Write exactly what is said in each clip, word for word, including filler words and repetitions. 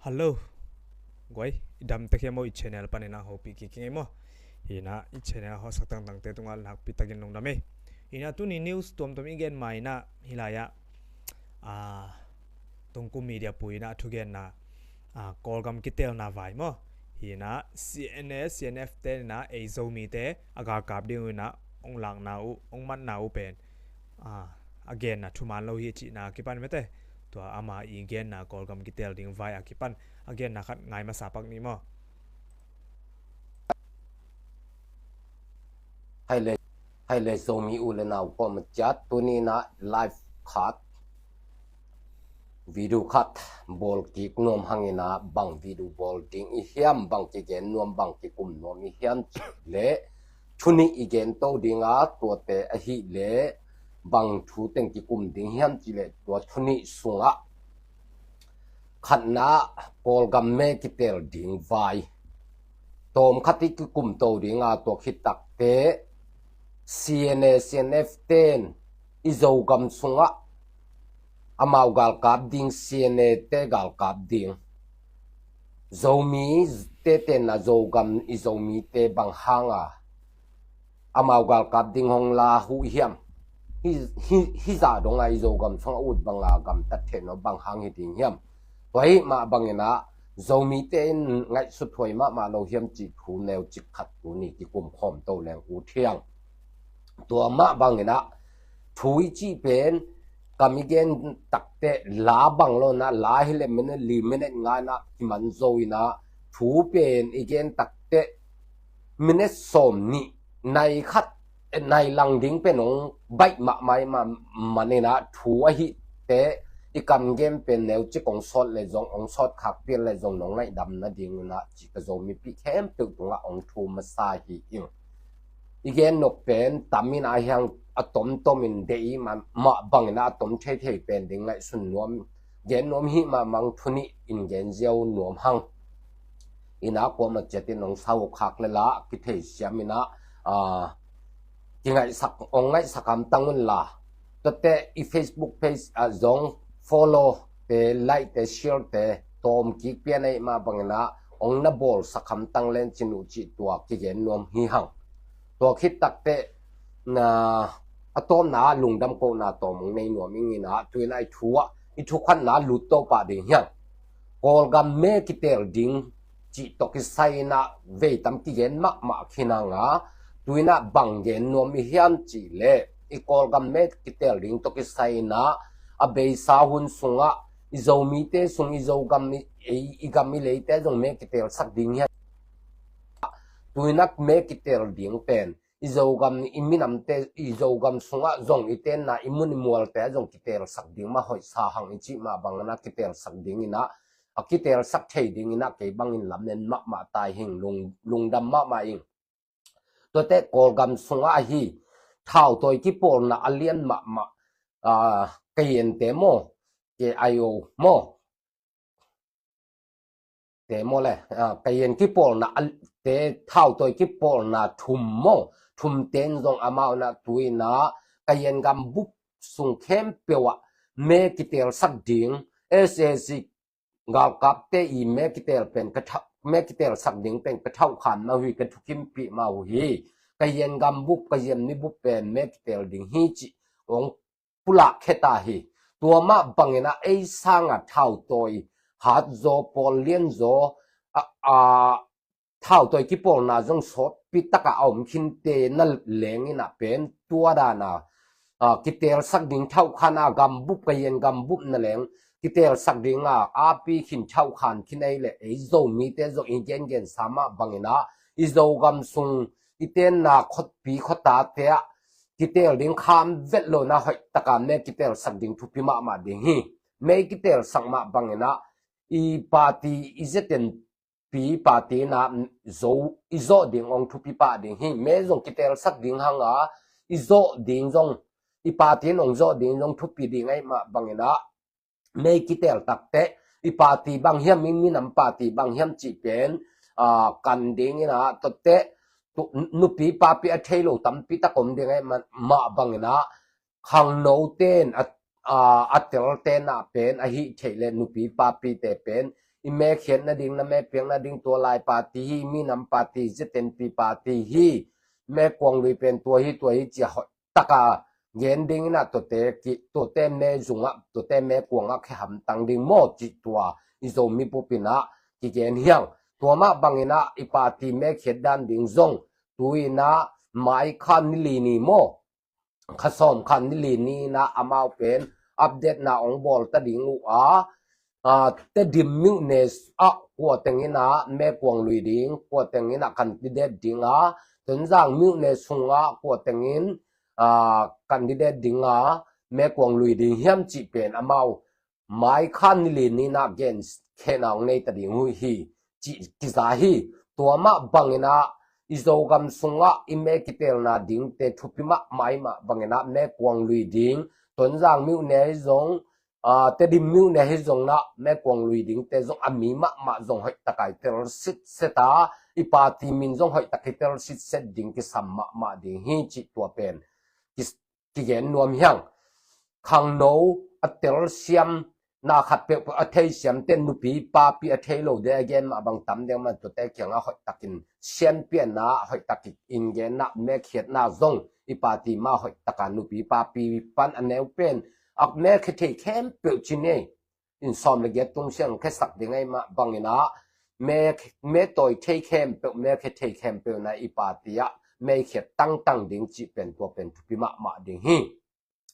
Hello. Guai, i dam tek hiam maw, i channel panin a hopih kik ing ei maw. Hi in ah i channel hawsak tangtangte tungah nakpi takin lungdam ei. Hi in ah tuni news tuamtuam i gen ma in ah hih lai-ah, ah, Tungkum Media Pui in ah a thugenna, ah, Kawlgam kitelna vai maw. Hi in ah C N A, C N F te in ah ei Zomite a galkap ding uh in ah hong lakna uh, hong matna uh pen, ah, a genna thuman lo hi cihna a kipan mate. Tua ama i genna Kawlgam kitel ding vai a kipan a genna khat ngai masa pak ni maw. Hai le, hai le Zomi u le nau kuamah ciat tuni in ah live khat, video khat bawl kik nuam hang in ah, bang video bawl ding i hiam, bang kigen nuam, bang kikum nuam i hiam cih leh, thu nih i gen to ding a, tuate ahih leh bang thu teng kikum ding hiam cih leh, tua thu nih sungah khatna, Kawlgam me kitel ding vai tawm khat i kikum to ding a, tua khit takteh C N A, C N F ten i Zogam sungah amau galkap ding, C N A te galkap ding. Zomite tenna Zogam i Zomite bang hanga amau galkap ding hong la uh hiam? Hi, hi, hi zah dong a i Zogam sungah ut bang a gamtat theih nawn bang hang hi ding hiam? Tua ahih mah bang in ah Zomite in ngaihsut huai mahmah lo hiam cih thu neucik khat tuni kikum khawm to leng ut hiang. Tua mah bang in ah thu i cih pen kam i gen takteh la bang lo in ah, la hi leh minute li minute nga in ah kiman zo in ah, thu pen i gen takteh minute sawm nih, nai khat, nai lang ding pen hong baih mahmah ahih mah, man in ah thu ahih teh i kam gen pen neucik hong sawt leh zong, hong sawt khak pian leh zong nong ngaihdam nading in ah cih ka Zomipih khempeuh tungah hong thum masa hi ing. I gen nop pen tam in ah hiang, a tomtom in deih i mah bang in ah a tom theithei pen ding ngaihsun nuam, gen nuam hi mah bang thu nih in gen ziau nuam hang. In ah kuamah ciat in hong sau khak leh la kitheisiam in ah, ah, kingaihsak, hong ngaihsak hamtang un la. Tuate i Facebook page ah zong follow te, like te, share te tawm kik pian ahih mah bang in ah hong na bawlsak hamtang len cin uh cih tua kigen nuam hi hang. Tua khit takteh na, a tawpna ah lungdam kohna tawm hong nei nuam ing in ah, tu in ah i thu ah, i thukhatna lut to pah ding hiang. Kawlgam me kitel ding cih tawh kisai in ah vei tam kigen mahmah khin hang a, tu in ah bang gen nuam i hiam cih leh, i Kawlgam me kitel ding tawh kisai in ah a beisa hun sungah i Zomite sung, i Zogam i, i, i gam i leite zong me kitelsak ding hiam? Tu in ah me kitel ding pen i Zogam i minamte, i Zogam sungah zong i tenna i mun i mualte zong kitelsak ding mah hoihsa hang i cih mah bang in ah kitelsak ding in ah, a kitelsak thei ding in ah kei bang in lamen mahmah ta ing, lung, lungdam mahmah ing. Tuate Kawlgam sungah ahi thautawi kipawlna a lian mahmah, ah, Kayente maw, K I O maw, te maw le, ah, Kayin kipawlna, ah, te thautawi kipawlna thum maw, thum ten zong amau in ah tu in ah Kayin gambup sung khempeuh ah me kitelsak ding, S A C galkapte i me kitel pen ka tha-, me kitelsak ding pen ka thauhkhan mah uh hi, ka thukimpih mah uh hi. Kayin gambup, Kayin mibup pen me kitel ding hi cih hong pulak khia ta hi. Tua mah bang in ah ei sangah thautawi hat zaw, pawl lian zaw, a, a, thautawi kipawlna zong sawtpi takah a om khinte na leng in ah pen tua dan a, a, kitelsak ding thauhkhan a, gambup, Kayin gambup na leng kitelsak ding a, api khin thauhkhan khin ei leh ei Zomite zong i gengensa mah bang in ah i Zogam sung i tenna khuapi khuatate ah kitel ding kham vet lo in ah hoih taka me kitelsak ding thupi mahmah ding hi. Me kitelsak mah bang in ah i party, i ZNP party in ah zo, i zawh ding hong thupi pah ding hi. Me zong kitelsak ding hang a, i zawh ding zong, i party in hong zawh ding zong thupi ding ahih mah bang in ah me kitel takteh i party bang hiam, i minam party bang hiam cih pen, ah, kan ding in ah, tuate tu, nupi papi a thei lo tampi tak om ding ahih mah, mah bang in ah khangno ten a, ah, a tel ten ah pen ahi thei leh nupi papite pen i me khiat nading, na me piak nading tua lai party hi, minam party, Z N P party hi, me kuang lui pen tua hi, tua hi ci a hoih taka gen ding in ah tuate, tuate me zung ah, tuate me kuang ah khe hamtang ding maw cih tua i Zomi bup in ah kigen hiang. Tua mah bang in ah i party me khiat dan ding zong tu in ah mai kha ni li ni maw, kha sawm kha ni li ni in ah amau pen update na ong bawl ta ding uh a, Tedim myone ah kua teng in ah me kuang lui ding, kua teng in ah candidate ding a, Tonzang myone sung ah kua teng in candidate ding a, me kuang lui ding hiam cih pen amau mai kha ni li ni in ah gen khena ong nei ta ding uh hi cih kiza hi. Tua mah bang in ah i Zogam sung ah i me kitelna dingte thupi mahmah i mah bang in ah me kuang lui ding, Tonzang myone hi zong, Tedim myone hi zong in ah me kuang lui dingte zong a mi mahmah zong hoih taka i tel sitset a, i party min zong hoih taka i tel sitset ding kisam mahmah ding hi cih tua pen kigen nuam hiang. Khangno a telsiam na khat peuhpeuh a theisiam ten nupi papi a thei lo de a gen mah bang tam deng mah tuate kiangah hoih takin sianpian ah hoih takin gen ah me khiatna zong i party mah hoih taka nupi papi pan a neu pen a me khia thei khempeuh ci nei in sawm le giat tung siang khesak ding a i mah bang in ah me tawi thei khempeuh, me khia thei khempeuh in ah i party ah me khiat tangtang ding cih pen tua pen thupi mahmah ding hi.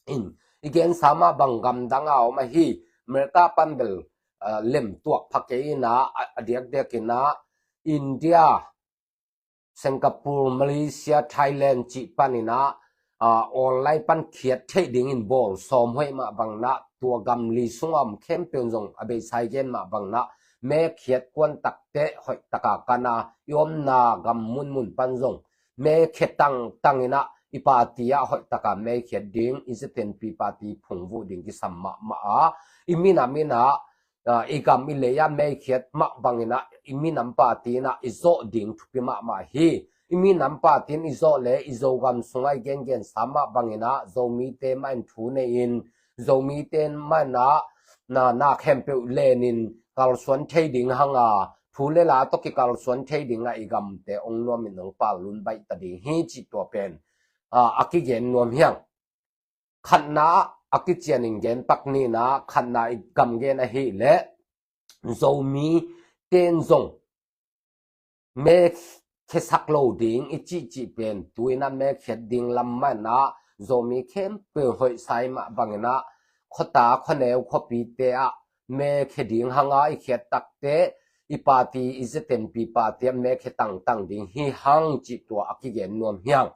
In i gensa mah bang gamdang a om ahi, America pan bel lem tuak pha kei in ah a diakdiak in ah India, Singapore, Malaysia, Thailand cih pan in ah online pan khiat theih ding in bawl sawm hoih mah bang in ah tua gam li sung a om khempeuh in zong a beisa i gen mah bang in ah me khiat kuan takte hoih taka kan a i omna gam munmun pan zong me khia tangtang in ah i party ah hoih taka me khiat ding, i Z N P party phungvuh ding kisam mahmah a, i minam in ah i gam i lei ah me khiat mah bang in ah i minam party in ah i zawh ding thupi mahmah hi. I minam party in i zawh le i Zogam sung ah i gengensa mah bang in ah Zomite mah in thu nei in, Zomite mah in ah na khempeuh len in kalsuan thei ding hang a, thu le la tawh kikalsuan thei ding ah i gamte ong nuam in ong pal lun baih ta ding hi cih tua pen a kigen nuam hiang. Khatna a kician in gen pak ni in ah khatna i gam gen ahih leh Zomite in zong me khiasak lo ding i cihcih pen tu in ah me khiat ding lam mah in ah Zomi khempeuh hoihsa i mah bang in ah khuata khuaneu khuapite ah me khia ding hang a i khiat takte i party, i Z N P party ah me khia tangtang ding hi hang cih tua a kigen nuam hiang.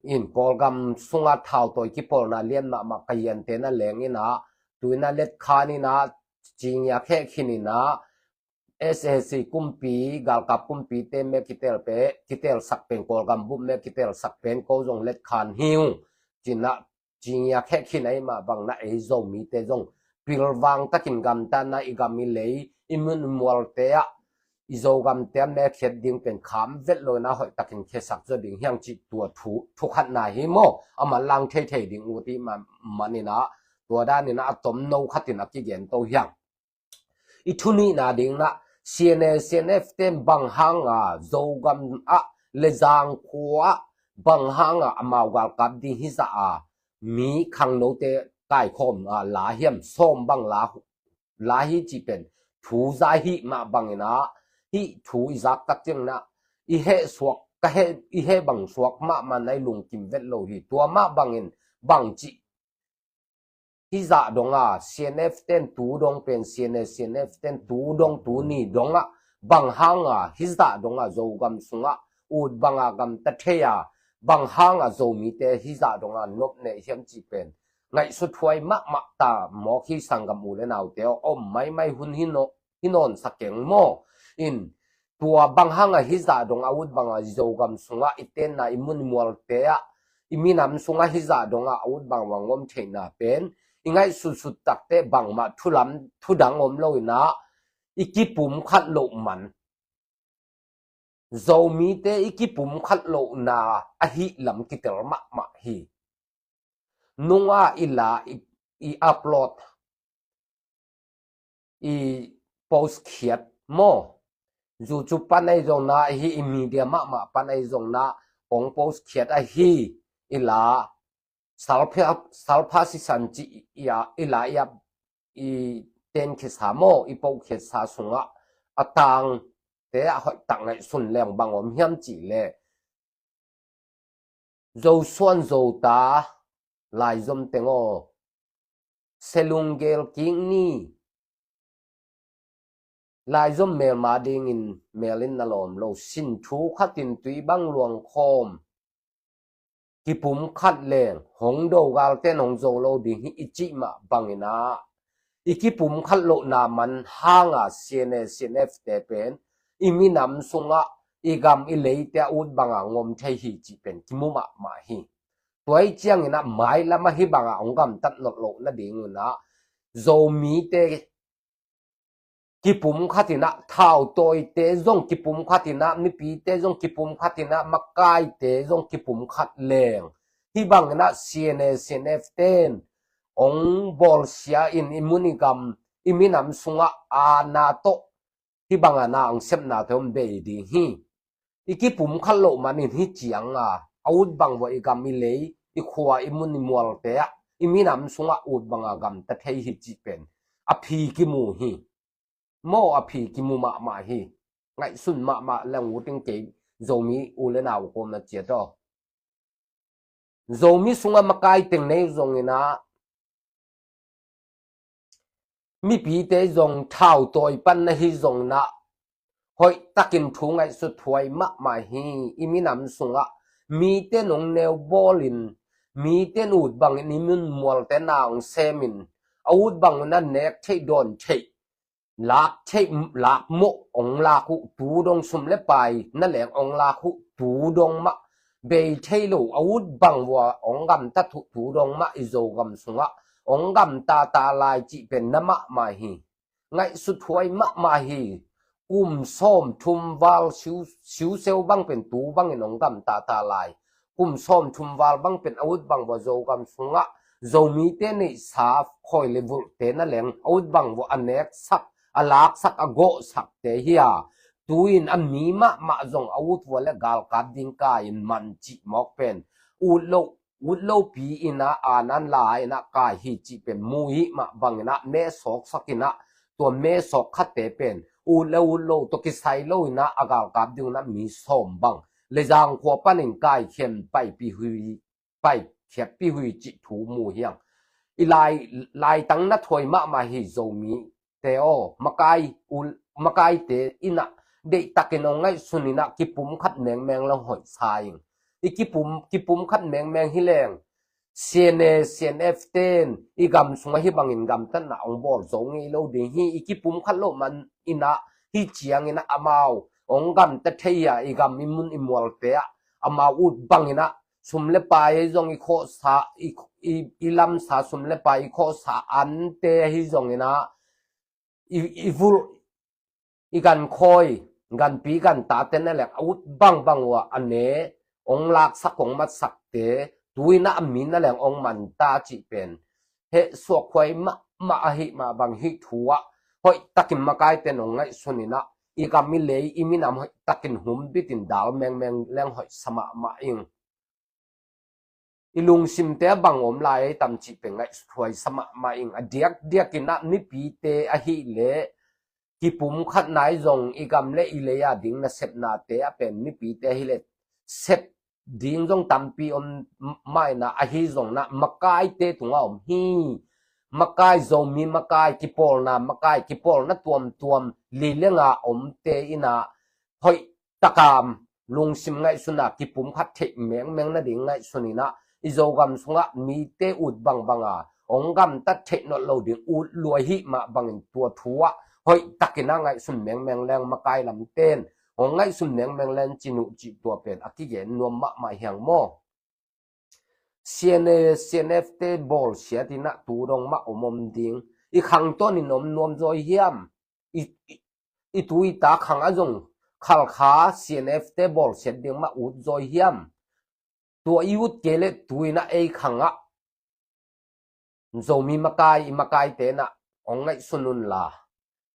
In Kawlgam sung ah thautawi kipawlna lian mahmah ka hiante na leng in ah tu in ah letkhan in ah Cingya kheh khin in ah S A C kumpi, galkap kumpite me kitel pe, kitelsak pen, Kawlgam bup me kitelsak pen ko zong letkhan hi ung ci in ah Cingya kheh khin a i mah bang in ah ei Zomite zong pilvang takin gamtatna i gam i lei, i mun i mualte ah i Zogamte ah me khiat ding pen kham vet lo in ah hoih takin khiasak zaw ding hiang cih tua thu, thu khatna hi maw? A manlang theithei ding uh ti mah man in ah tua dan in ah a tomno khat in a kigen to hiang. I thu nihna ding in ah C N A, C N F ten bang hang a Zogam ah le Zangkhua ah bang hang a amau galkap ding hi zah a mi khangnote kaikhawm a la hiam, sawm bang la la hi cih pen thu za hih mah bang in ah hih thu i zak tak ciang in ah i heh suak, ka heh, i heh bang suak mahmah in ah i lungkim vet lo hi. Tua mah bang in bang cih hi zah dong a C N F ten tu dong pen C N A, C N F ten tu dong tu ni dong ah bang hang a hi zah dong a Zogam sung ah ut bang a gamta thei a bang hang a Zomite hi zah dong a nop nei hiam cih pen ngaihsut huai mahmah ta mawk hi. Sanggam u le naute aw, om maimai hun hi nawn, hi nawn sa keng maw? In tua bang hang a hi zah dong a ut bang a Zogam sung ah i tenna i mun i mualte ah i minam sung ah hi zah dong a ut bang a ngom theihna pen i ngaihsutsut takte bangmah thu lam, thu dang om lo in ah i kipum khat loh man. Zomite i kipum khat lohna ahih lam kitel mahmah hi. Nung ah i la i, i upload, i post khiat maw? Zu cu pan ahi zongna, ahi i media mahmah pan ahi zongna, ong post khiat ahi, i la, salpha, salpha sisan ci i a, i la i a, i ten khesa maw, i poh khiatsa sungah, a tang te a hoih tak ngaihsun leng bang om hiam cih le, Zosuan Zota, laizom teng aw, selung gel kik ni, laizom melma dingin melin na lawm lo, sin thu khatin tui bang luang khawm, kipum khat leng, hong do galten hong zo lo ding hi i cih mah bangin ah, i kipum khat lohna man hanga C N A, C N F te pen, i minam sungah, i gam i leite a ut banga ngom thei hi cih pen kimu mahmah hi. Tua i ciangin ah mailam ahi banga hong gamtat nolh loh nadingun ah, Zomite kipum khatin ah, thautawite zong kipum khatin ah, mipite zong kipum khatin ah, makaite zong kipum khat leng, hih bangin ah C N A, C N F ten ong bawlsia in i mun i gam, i minam sungah aana tawh hih banga na ong sepnate om bei ding hi. I kipum khat loh manin hih cianga a ut bang vua i gam i lei, i khua, i mun i mualte ah, i minam sungah ut banga gamta thei hi cih pen a phi kimu hi. Maw, a phi kimu mahmah hi. Ngaihsun mahmah leng uting kei Zomi u le nau kawmna ciat aw. Zomi sungah makai teng nei zongin ah, mipite zong thau tawi pan na hi zongin ah, hoih takin thu ngaihsut huai mahmah hi. I minam sungah mite nong neu bawlin, mite ut bangin i mun mualte na ong semin, a ut bangin a nek theih dawn theih, lak theih, lak mawh ong lak uh tu dong, sum le pai na leng ong lak uh tu dong mah, bei thei lo, a ut bang vua ong gamtat uh tu dong mah i Zogam sungah ong gamtata lai cih pen na mahmah hi. Ngaihsut huai mahmah hi. Kum sawm thum val siu, siuseu bang pen tu bangin ong gamtata lai. Kum sawm thum val bang pen a ut bang vua Zogam sungah Zomite neihsa khawi le vulhte na leng a ut bang vua a neksak, a laksak, a gawhsakte hi a. Tu-in a mi mahmah zong a ut vua le galkap ding kai-in man cih mawk pen ut lo, ut lopi in ah, anan la in ah kai hi cih pen mu hi mah bangin ah, mesawksak in ah, tua mesawk khatte pen ut le ut lo tawh kisai lo in ah, a galkap ding un ah mi sawm bang le Zangkhua panin kaikhian paipih hui, paikhiatpih hui cih thu mu hi hang. I lai, laitang na thuai mahmah hi Zomite aw, makai, ul, makaite in ah deihtakin ong ngaihsun in ah kipum khat mengmeng le hoih sa ing. I kipum, kipum khat mengmeng hi leng, C N A, C N F ten i gam sungah hih bangin gamtatna ong bawl zo ngei lo ding hi. I kipum khat loh man in ah, hih ciangin ah amau ong gamta thei a, i gam i mun i mualte ah, amau ut bangin ah, sum le pai zong i khawhsa, i, i, i lamsa sum le pai i khawhsa ante ahi zongin ah, i, i vulh, i gankhawi, ganpi gantate na leng a ut bangbang uh a ne, ong laksak, ong matsakte, tu-in ah a mi na leng ong manta cih pen heh suak huai mahmah ahi mah bang hih thu ah, hoih takin makaite nong ngaihsun in ah, i gam i lei, i minam hoih takin humbitin dal mengmeng leng hoih sa mahmah ing. I lungsimte a bang om lai ei tam cih pen ngaihsut huai sa mahmah ing. A diakdiakin ah mipite ahih leh kipum khat nai zong i gam le i lei a ding nasepnate ah pen mipite ahih leh sep ding zong tampi om mah in ah, ahi zongin ah makaite tungah om hi. Makai, Zomi makai, kipawlna makai, kipawlna tuamtuam li le nga omte in ah hoih taka lungsim ngaihsun a, kipum khat theih mengmeng nading ngaihsun in ah, i Zogam sungah mite ut bangbang a ong gamtat theih nolh lo ding ut lua hi mah bangin tua thu ah hoih takin ah ngaihsun mengmeng leng, makai lamten ong ngaihsun mengmeng leng cin uh cih tua pen a kigen nuam mahmah hi hang maw? C N A, C N F te bawlsiat in ah tu dong mah om om ding. I khang tawnin om nuam zaw hiam? I, i, i tu i ta khang ah zong Khalkha C N F te bawlsiat ding mah ut zaw hiam? Tua i ut kei leh tu-in ah ei khang ah Zomi makai, i makaite in ah ong ngaihsun un la.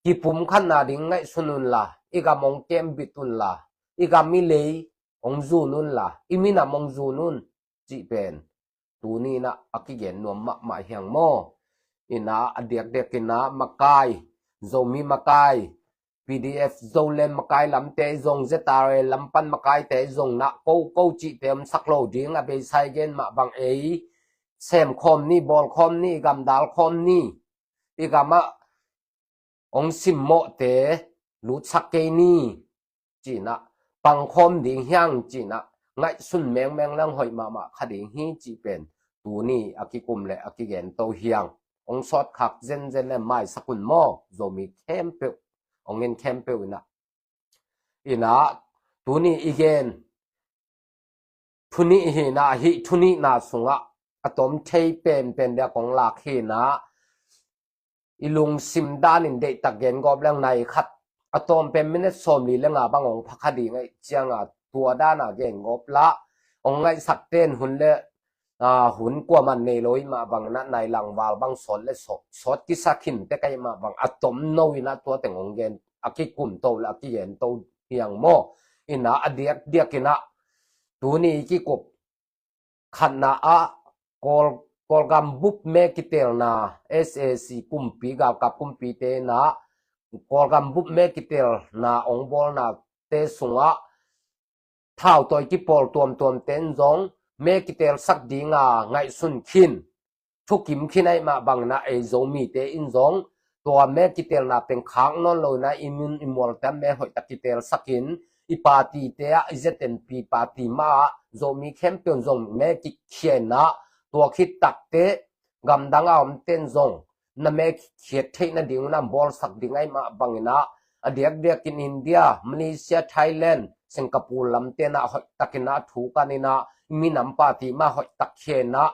kipumkhatna ding ngaihsun unla, i gam hong kembit unla, i gam i lei hong zun unla, i minam hong zun un, cih pen tuni in ah a kigen nuam mahmah hiang maw? In ah a diakdiak in ah makai, Zomi makai, P D F Zoland makai lamte zong, Z R A lam pan makaite zong na ko ko cihte om sak lo ding, a beisa i gen mah bang ei sem khawm ni, bawl khawm ni, i gam dal khawm ni, i gam ah hong simmawhte lutsak kei ni, ci-in ah pang khawm ding hiang, ci-in ah ngaihsun mengmeng leng hoih mahmah kha ding hi, cih pen tuni a kikum le a kigen to hiang. Hong sawt khak zenzen le maisak un maw, Zomi khempeuh, hong en khempeuh in ah. In ah tuni i gen thu nih hi in ah, hih thu nihna sungah a tom thei penpen dia kong lak hi in ah, i lungsim danin deihtak gen gawp leng nai khat, a tawm pen minute sawmli le nga bang hong pha kha ding ahih ciangin tua dana gen gawp lah, hong ngaihsak ten hun le, aa, hun kuaman nei lo ahih mah bangin ah nai lang val bang sawt le sawt, sawt kisa khin tek ahih mah bang a tom no in ah tua teng hong gen, a kikum to le a kigen to hiang maw? In ah a diakdiak in ah tuni i kikup khatna ah Kawl, Kawlgam bup me kitelna, S A C kumpi, galkap kumpite in ah Kawlgam bup me kitelna hong bawlnate sungah thautawi kipawl tuamtuamte in zong me kitelsak dinga ngaihsun khin, thukim khin ahih mah bangin ah ei Zomite in zong tua me kitelna teng khak nawn lo in ah i min i mualte ah me hoihtak kitelsak in, i partyte ah, i Z N P party mah ah Zomi khempeuh in zong me kikhia in ah, tua khit takteh gamdang a omte in zong na me khiat theih nading un ah bawlsak ding ahih mah bangin ah a diakdiakin India, Malaysia, Thailand, Singapore lamte in ah hoihtakin ah thu kan in ah, i minam party mah hoihtak khia in ah,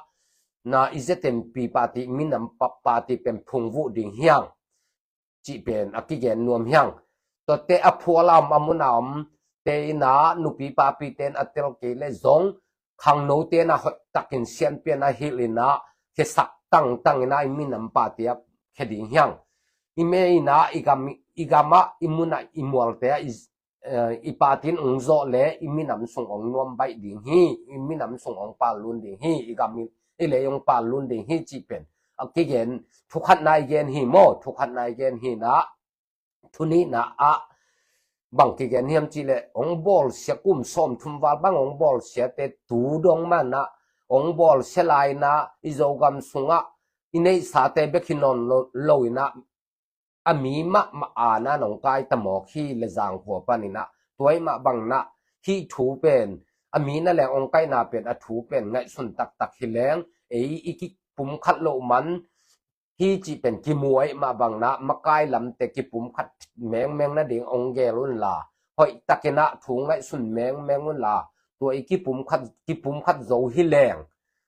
na i Z N P party, i minam pa-, party pen phungvuh ding hiang, cih pen a kigen nuam hiang. Tuate a phual a om, a mun a omte in ah nupi papite in a tel kei leh zong khangnote in ah hoihtakin sianpian a hilh in ah khiasak tangtang in ah i minam party ah khia ding hiang. I me in ah i gam, i gam ah, i mun ah, i mualte ah i, eh, i party in hong zawh leh i minam sung hong nuam baih ding hi, i minam sung hong pallun ding hi, i gam i, i lei hong pallun ding hi, cih pen a kigen, thu khatna i gen hi maw, thu khatna i gen hi in ah, thu nihna ah bang kigen hiam cih leh hong bawlsia, kum sawmthum val bang hong bawlsiate tu dong mah in ah hong bawlsia lai in ah i Zogam sungah i neihsate bek hi nawn lo, lo in ah a mi mahmah a na nong kai ta mawk hi, Lezang khua panin ah. Tua ahih mah bangin ah hih thu pen, a mi na leng hong kaihna pen, a thu pen ngaihsun taktak hi leng, ei i kipumkhat loh man hi cih pen kimu ahih mah bangin ah makai lamte kipumkhat mengmeng nading hong gel unla, hoihtakin ah thu ngaihsun mengmeng unla, tua i kipumkhat, kipumkhat zo hi leng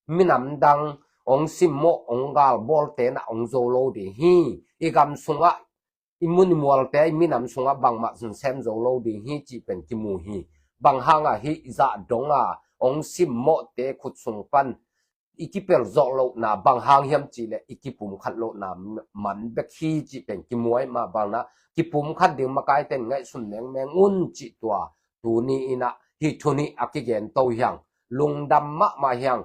minam dang hong simmawh, hong galbawlte in ah hong zo lo ding hi. I gam sungah, i mun i mualte ah, i minam sungah bangmah zun sem zo lo ding hi cih pen kimu hi. Bang hangah hih zah donga hong simmawhte khut sung pan i kipelh zawh lohna bang hang hiam cih leh i kipumkhat lohna man bek hi cih pen kimu ahih mah bangin ah kipumkhat ding makaite in ngaihsun mengmeng un cih tua tuni in ah hih thu nih a kigen to hiang. Lungdam mahmah hiang.